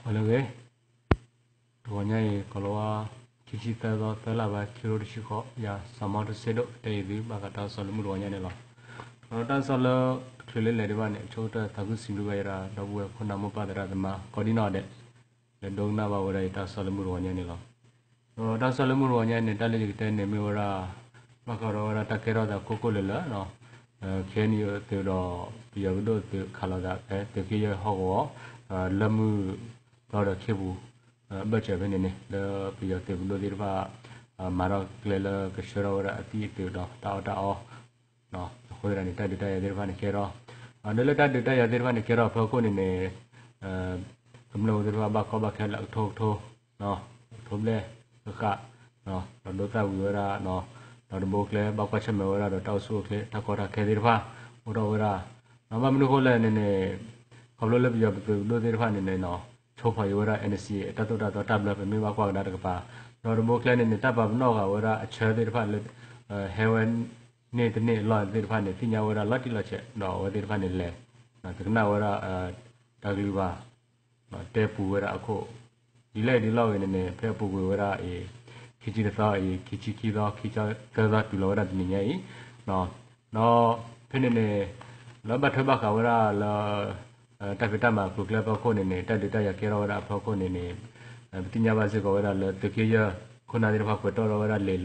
အိၣ်လၢဂ့ၤ, တဂီၤညါအံၤ ကီၤလၤဝါ ခံဆံသၢသီ သၢလါဘၣ် ခံကထိတဆံဃိး, ယၤ စီၤမီတစ့ဒိၣ် တဲအံၤသု ဘၣ်ဃးတၢ်ကစီၣ်လၢမုၢ်တဂီၤညါန့ၣ်လီၤ. ဒီးတၢ်ကစီၣ်လၢ တချုးလၢလဲၤဒံးဘၣ်န့ၣ် အဆိကတၢၢ်သးခုစံးဘျုးဘၣ်ယၤဒီပုၢ်ဝဲၢ်ခိၣ်နၢ်မိၢ်ပၢ်သရၣ်သမါ ကိးဒံနီၢ်ဒဲး လၢဒိကနၣ်ဘၣ်ဝဲဒၣ်အံၤတၢ်ကစီၣ်လၢမုၢ်တဂီၤညါန့ၣ်လီၤ. ဒီးတၢ်ကစီၣ်လၢမုၢ်တဂီၤညါန့ၣ် တၢ်လၢယကတဲန့ၣ်မ့ၢ်ဝဲဒၣ် ဘၣ်ဃးဒီးဝဲဒၣ်တၢ်ကဲထီၣ်သးခိၣ်ခိၣ်လၢာ်လၢာ် ခဲအံၤန့ၣ်သုးဒီး ပယီၤပဒိၣ်သုးခးလိာ်သးဖဲသုးက့ယဲၢ်ဟီၣ်ကဝီၤ လၢမုၢ်ပျီဒီးခ့ပူၤ ဘၢၣ်စၢၤဖဲန့ၣ်န့ၣ် လၢပယီၤသုးပဒိၣ်သ့ၣ်တဖၣ် မၤထီၣ်ကျဲလၢကဆှၢထီၣ်ဝဲဒၣ်အသံၣ်အသုးဒီးတၢ်အီၣ်တၢ်အီ အဃိသတးန့ၣ် တၢ်ဒုးတၢ်ယၤသ့ၣ်တဖၣ်န့ၣ်ကဲထီၣ် ဒီးလၢတၢ်ဒုးတၢ်ယၤသ့ၣ်တဖၣ်န့ၣ်ကဲထီၣ်အဖီခိၣ်န့ၣ်န့ၣ် ကမျၢၢ်ပူၤသ့ၣ်တဖၣ်ဘၣ်ကီဘၣ်ခဲလၢအကထိကထိ ကထိဘျဲၣ်ဃၣ်ဃၣ် ဒီးဒိသၣ်ဝံၤဝဲဒၣ် ဒီးတဘိကျဲဘၣ်ကွၢ်ဆၢၣ်မဲာ်ဝဲဒၣ်ဒီးတၢ်အိၣ်ဆူၣ်အိၣ်ချ့ တၢ်ကီတၢ်ခဲသ့ၣ်တဖၣ် အိၣ်ထီၣ်ဝဲဒၣ် ဘၣ်မနုၤအဃိလဲၣ်န့ၣ်န့ၣ် ခီဖျိလၢပယီၤပသုးပဒိၣ်သ့ၣ်တဖၣ်န့ၣ်န့ၣ် ဆိဖီၣ်အံၤဝဲဒၣ် NCA အတၢ်သိၣ်တၢ်သီတၢ်ဘျၢ ပမ့ၢ်ဘၣ်ကွၢ်ကဒါတကပၤ ဒီးတဘိကျဲန့ၣ်န့ၣ် တၢ်ပာ်ပနီၣ်ဃာ်ဝဲဒၣ်အဆၢသ့ၣ်တဖၣ်လၢ ဟဲဝဲန့ၢ်တန့ၢ်အလီၢ်သ့ၣ်တဖၣ်န့ၣ် သ့ၣ်ညါဝဲဒၣ်လီၤတံၢ်လီၤဆဲး ဒီးအဝဲသ့ၣ်တဖၣ်န့ၣ်လဲၤ တကနၣ်ဝဲဒၣ် တၢ်ကလုၢ်ဘၣ် တဲပူၤဝဲဒၣ်အခိၣ် ဒ်လဲၣ်ဒ်လဲၣ်ဂ့ၤန့ၣ်န့ၣ် ဖဲအပူၤကွံာ်ဝဲဒၣ်အံၤ ခံဆံတသီအံၤ ခံဆံခံသီ ခံဆံသၢသီတုၤလီၤဝဲဒၣ်တနံၤညါအံၤ ဒီးဖဲန့ၣ်န့ၣ် လၢဘၣ်ထွဲဘၣ်ဃးဝဲဒၣ်လၢ တၢ်ဖံးတၢ်မၤကျိၤကျဲဖီခိၣ်န့ၣ်န့ၣ် တၢ်ဒုးတၢ်ယၤကဲထီၣ်ဝဲဒၣ်အဖီခိၣ်န့ၣ်န့ၣ် ပသ့ၣ်ညါဘၣ်စ့ၢ်ကီးဝဲဒၣ်လၢသုးက့ယဲၢ်ခိၣ်နၢ်သ့ၣ်တဖၣ်ကွဲးတီၣ်ထီၣ်ဝဲဒၣ်လံာ်လၢ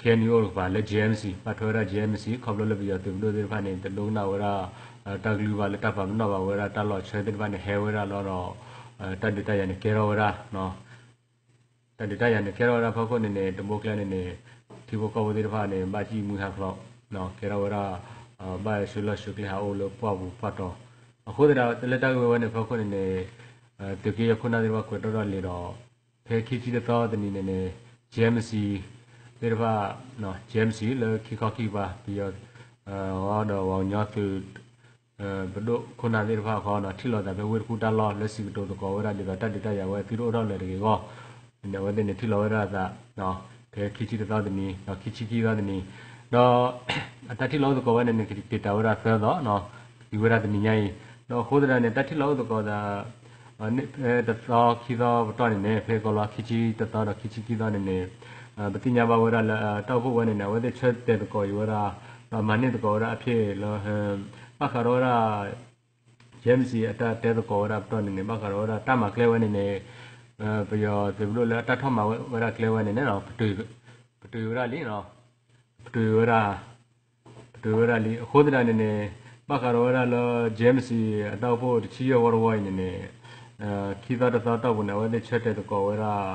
KNU အိၣ်တကပၤလၢ JMC ဘၣ်ထွဲဝဲဒၣ် JMC ခီဖျိလၢပယီၤသုးပဒိၣ်သ့ၣ်တဖၣ်န့ၣ် တဒိကနၣ်ဝဲဒၣ် တၢ်ကလုၢ်ဘၣ်လၢတၢ်ပာ်ပနီၣ်ဘၣ်ဝဲဒၣ်တၢ်လီၢ်ဆၢသ့ၣ်တဖၣ်န့ၣ် ဟဲဝဲဒၣ်လီၤဒီး တၢ်ဒုးတၢ်ယၤန့ၣ်ကဲထီၣ်ဝဲဒၣ် တၢ်ဒုးတၢ်ယၤန့ၣ်ကဲထီၣ်ဝဲဒၣ်ဖီခိၣ်န့ၣ်န့ၣ် တဘိကျဲန့ၣ်န့ၣ် ထံဖိကီၢ်ဖိသ့ၣ်တဖၣ်န့ၣ် ဘၣ်စံၣ်မှံဟးဖျိး ကဲထီၣ်ဝဲဒၣ် ဘၣ်ဆှၢလီၢ်ဆှၢကျဲဟးအိၣ်လၢပှၢ်ပူၤပှၢ်တီၤ အဃိသတးလၢတၢ်ဂ့ၢ်ဝဲန့ၣ်ဖီခိၣ်န့ၣ်န့ၣ် သုးက့ယဲၢ်ခိၣ်နၢ်သ့ၣ်တဖၣ်ကွဲးတီၣ်ထီၣ်လံာ်ဒီး ဖဲခံဆံတသီတနံၤန့ၣ်န့ၣ် JMC သ့ၣ်တဖၣ် JMC လၢခံခီခံကပၤ ပယီၤ ဒီးပှၤကညီသုး ပဒိၣ်ခိၣ်နၢ်သ့ၣ်တဖၣ်ဃီ ထံၣ်လိာ်သးဖဲဝ့ၢ်တကူၣ်တၢ်လီၢ် လၢစံးကတိၤသကိးဝဲဒၣ်ဒ်သိးတၢ်ဒုးတၢ်ယၤဝဲသုတအိၣ်ထီၣ်လၢၤတဂ့ၤအဂီၢ် န့ၣ် အဝဲသ့ၣ်န့ၣ်ထံၣ်လိာ်ဝဲဒၣ်အသး ဖဲခံဆံတသီတနံၤ ဒီးခံဆံခံသီတနံၤ ဒီး အတၢ်ထံၣ်လိာ်အိၣ်သကိးဝဲန့ၣ်န့ၣ် ကတံာ်တာ်ဝဲဒၣ်သၢသီ ကံၤဝဲဒၣ်တနံၤညါအံၤ ဒီးအဃိသတးန့ၣ် တၢ်ထံၣ်လိာ်အိၣ်သကိးသး ဖဲတသီခံသီပတီၢ်န့ၣ်န့ၣ် ဖဲကီၤလီၤခံဆံတသီဒီးခံဆံခံသီန့ၣ်န့ၣ် ပသ့ၣ်ညါဘၣ်ဝဲဒၣ်လၢ တၢ်အိၣ်ဖှိၣ်ဝဲန့ၣ်န့ၣ် အဝဲသ့ၣ်ဆၢတဲာ်သကိးအံၤဝဲဒၣ် ဒီးမၤန့ၢ်သကိးဝဲဒၣ်အဖ့ၣ်လၢ ဘၣ်ဃးဒီးဝဲဒၣ် JMC အတၢ်တဲသကိးဝဲဒၣ်ပတီၢ်န့ၣ်န့ၣ် ဘၣ်ဃးဒီးဝဲဒၣ်တၢ်မၤကျဲဝဲန့ၣ်န့ၣ် ပယီၤသုးပဒိၣ်လၢအတၢ်ထီၣ်မၤဝဲဒၣ်ကျဲဝဲန့ၣ်န့ၣ် ပတုာ်ဝဲဒၣ်လံ ပတုာ်ဝဲဒၣ် ပတုာ်ဝဲဒၣ်လံ အဃိသတးန့ၣ်န့ၣ် ဘၣ်ဃးဒီးဝဲဒၣ်လၢ JMC အတၢ်အိၣ်ဖှိၣ်တဆံယဲၢ်ဝီတဝီအံၤန့ၣ်န့ၣ် ခံသီတသီတီၢ်ပူၤန့ၣ် အဝဲသ့ၣ်ဆၢတဲာ်သကိးဝဲဒၣ် ဘၣ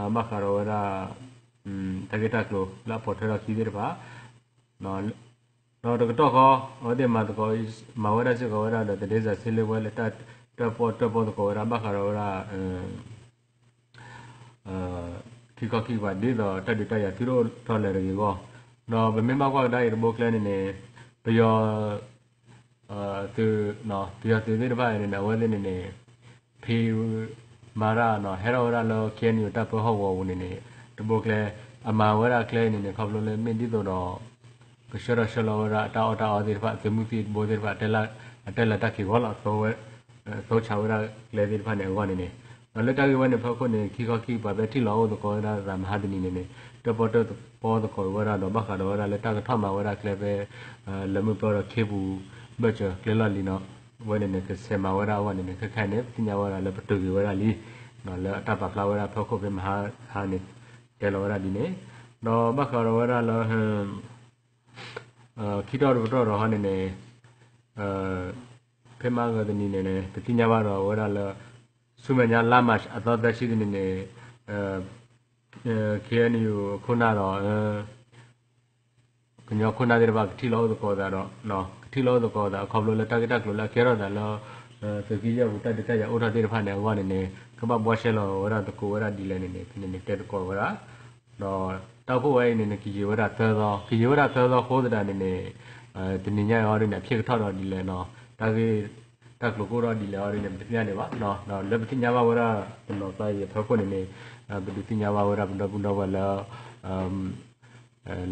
်ဃးဒီးဝဲဒၣ် တၢ်ဂ့ၢ်တၢ်ကျိၤလၢအပိာ်ထွဲထီၣ်ခံသ့ၣ်တဖၣ် ဒီးတကတီၢ်ဃီ အဝဲသ့ၣ်မၤသကိး မၤဝဲဒၣ်စ့ၢ်ကီးဝဲဒၣ်ဒီး သတင်းစာရှင်းလင်းပွဲလၢတၢ်တၢၣ်ပီၣ်တၢၣ်ပီသကိးဝဲဒၣ် ဘၣ်ဃးဒီးဝဲဒၣ် ခံခီခံကပၤ ဒ်သိးတၢ်ဒုးတၢ်ယၤသုတအိၣ်ထီၣ်လၢၤတဂ့ၤအဂီၢ် ဒီးပမ့ၢ်ဘၣ်ကွၢ်ကဒါအံၤတဘိကျဲန့ၣ်န့ၣ် ပယီၤ သုး ပယီၤသုးသ့ၣ်တဖၣ်အံၤန့ၣ်န့ၣ် အဝဲသ့ၣ်န့ၣ်န့ၣ် ဖံးမၤတၢ် ဟဲထီၣ်ဝဲဒၣ်လၢ KNU တၢ်ပၢဟီၣ်ကဝီၤပူၤန့ၣ်န့ၣ် တဘိကျဲ အမၤဝဲဒၣ်ကျဲအံၤန့ၣ်န့ၣ် ခီဖျိလၢမ့ၢ်ဒ်သိးဒီး ကဆှၢထီၣ်ဆှၢလီၤဝဲဒၣ်အတၢ်အီၣ်တၢ်အီသ့ၣ်တဖၣ် သုးမုၢ်သံၣ်ဘိသ့ၣ်တဖၣ် အတဲလၢတၢ်ခံးဂီၤလီၤ သိဆါဝဲဒၣ်ကျဲသ့ၣ်တဖၣ်န့ၣ်အဂီၢ်န့ၣ်န့ၣ် ဒီးလၢတၢ်ဂ့ၢ်ဝဲန့ၣ်ဖီခိၣ်န့ၣ် ခံခီခံကပၤဖဲထံၣ်လိာ်အိၣ်သကိးဝဲဒၣ်သးမဟါတနံၤန့ၣ်န့ၣ် တၢၣ်ပီၣ်တၢၣ်ပီသကိးဝဲဒၣ်ဒီး ဘၣ်ဃးဒီးဝဲဒၣ်လၢတၢ်ကထီၣ်မၤဝဲဒၣ်ကျဲဖဲ လၢမုၢ်ပျီဒီးခ့ပူၤ ဘၢၣ်စၢၤကျဲလီၢ်လံၤနီၤ ဝဲန့ၣ်န့ၣ် ကဆဲးမၤဝဲဒၣ်အဂီၢ်န့ၣ်န့ၣ် ခဲခါန့ၣ် ပသ့ၣ်ညါဝဲဒၣ်လၢပတုာ်က့ၤဝဲဒၣ်လံ လၢအတၢ်ပာ်ဖျါဝဲဒၣ်ဖီခိၣ်ဖဲမဟါန့ၣ် တဲလီၤဝဲဒၣ်ဒ်န့ၣ် ဒီးဘၣ်ဃးဒီးဝဲဒၣ်လၢ ခံတီၢ်တပတီၢ်ဒီးဟီန့ၣ်န့ၣ် ဖဲမဟါဂီၤတနံၤန့ၣ်န့ၣ် ပသ့ၣ်ညါဘၣ်ဒီးဝဲဒၣ်လၢ ဆူမဲာ်ညါလါမး အသီသၢဆံတနံၤန့ၣ် KNU ခိၣ်နၢ်ဒီး ကညီခိၣ်နၢ်သ့ၣ်တဖၣ် ကထံၣ်လိာ်အိၣ်သကိးသးဒီး ကထံၣ်လိာ်အိၣ်သကိးသး အခီဖျိလၢတၢ်ဂ့ၢ်တၢ်ကျိၤလၢအကဲထီၣ်သးလၢ သုးက့ယဲၢ်ပူၤ တၢ်ဒုးတၢ်ယၤအိၣ်ထီၣ်သ့ၣ်တဖၣ်န့ၣ်အဂီၢ်န့ၣ်န့ၣ် ကဘၣ်ဘှီရှဲလီၤဝဲဒၣ်သကိးဝဲဒၣ်ဒ်လဲၣ်န့ၣ်န့ၣ် ဖဲန့ၣ်န့ၣ် တဲသကိးဝဲဒၣ် ဒီးတၢ်အိၣ်ဖှိၣ်ဝဲအံၤန့ၣ်န့ၣ် ကယံာ်ဝဲဒၣ်သၢသီ ကယံာ်ဝဲဒၣ်သၢသီအဃိသတးန့ၣ်န့ၣ် တနံၤညါအံၤအီၤဒ်န့ၣ် အဖျ့ကထီၣ်ဒီးဒ်လဲၣ်နီၤ တၢ်ဂ့ၢ်တၢ်ကျိၤကအိၣ်ထီၣ်ဒ်လဲၣ်အီၤဒ်န့ၣ် ပတသ့ၣ်ညါဒံးဘၣ်နီၤ ဒီးလၢပသ့ၣ်ညါဘၣ်ဝဲဒၣ်တနီၤကျါအံၤအဖီခိၣ်န့ၣ်န့ၣ် ပဒုးသ့ၣ်ညါဘၣ်ဝဲဒၣ်ပဒီပုၢ်ဒီဝဲၢ်လၢ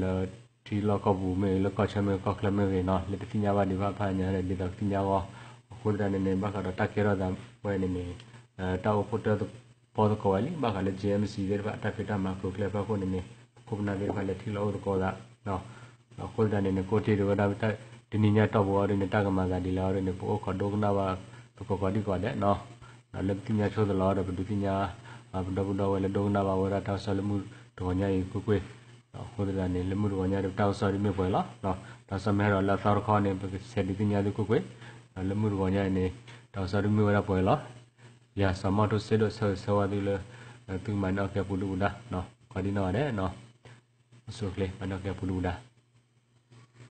လၢထံလီၢ်ကီၢ်ပူၤမ့ၢ်ဂ့ၤ လၢကီၢ်ဆၢမ့ၢ်ဂ့ၤ ကီၢ်ချၢမ့ၢ်ဂ့ၤနီၤ လၢတသ့ၣ်ညါဘၣ်ဒံးဘၣ်ဖးညါဒ်သိးကသ့ၣ်ညါအဂီၢ် အဃိသတးန့ၣ်န့ၣ် ဘၣ်ဃးဒီးတၢ်ကဲထီၣ်သးဝဲန့ၣ်န့ၣ် တၢ်အိၣ်ဖှိၣ်တၢၢ်သပီသကိးဝဲလံ ဘၣ်ဃးလၢ J M C သ့ၣ်တဖၣ်အတၢ်ဖံးတၢ်မၤကျိၤကျဲဖီခိၣ်န့ၣ်န့ၣ် ပခိၣ်ပနၢ်သ့ၣ်တဖၣ်လဲၤထံၣ်လိာ်အိၣ်သကိးသး အဃိသတးန့ၣ်န့ၣ် ကိးတ့ၢ်ဒံးဝဲဒၣ် တနံၤညါတီၢ်ပူၤအီၤဒ်န့ၣ် တၢ်ကမၤသးဒ်လဲၣ်အီၤဒ်န့ၣ် ပအိၣ်ခိးဒိကနၣ်ဘၣ်သကိးကိးဒံးကိးဒဲးနီၤ လၢပသ့ၣ်ညါဆိသလီၤဒီး ပဒုးသ့ၣ်ညါ ပဒီပုၢ်ဒီဝဲၢ်လၢဒိကနၣ်ဘၣ်ဝဲဒၣ်တၢ်ကစီၣ်လၢမုၢ်တဂီၤညါအံၤကွ့ၢ်ကွ့ၢ် အဃိသတးန့ၣ် လၢမုၢ်တဂီၤညါဒီး ပတၢ်ကစီၣ်ဒ်မ့ၢ်ပှဲၤလီၤ. တၢ်ကစီၣ်မ့ၢ်ဟဲဒီးလၢအသီတခီန့ၣ် ပကဆဲးဒုးသ့ၣ်ညါသုကွ့ၢ်ကွ့ၢ်, လၢမုၢ်တဂီၤညါအံၤန့ၣ် တၢ်ကစီၣ်ဒ်မ့ၢ်ဝဲဒၣ်ပှဲၤလီၤ. ယၤစီၤမီၣ်ထိၣ်စ့ဒိၣ်ဆၢဂ့ၤဆၢဝါသုလၢ သုကမၤန့ၢ်အီၣ်ကဲပူၤဒုၣ်ပူၤဒါ, ကီဒံနီၢ်ဂၤဒဲး, အိၣ်ဆူၣ်အိၣ်ချ့ မၤန့ၢ်အီၣ်ကဲပူၤဒုၣ်ပူၤဒါ.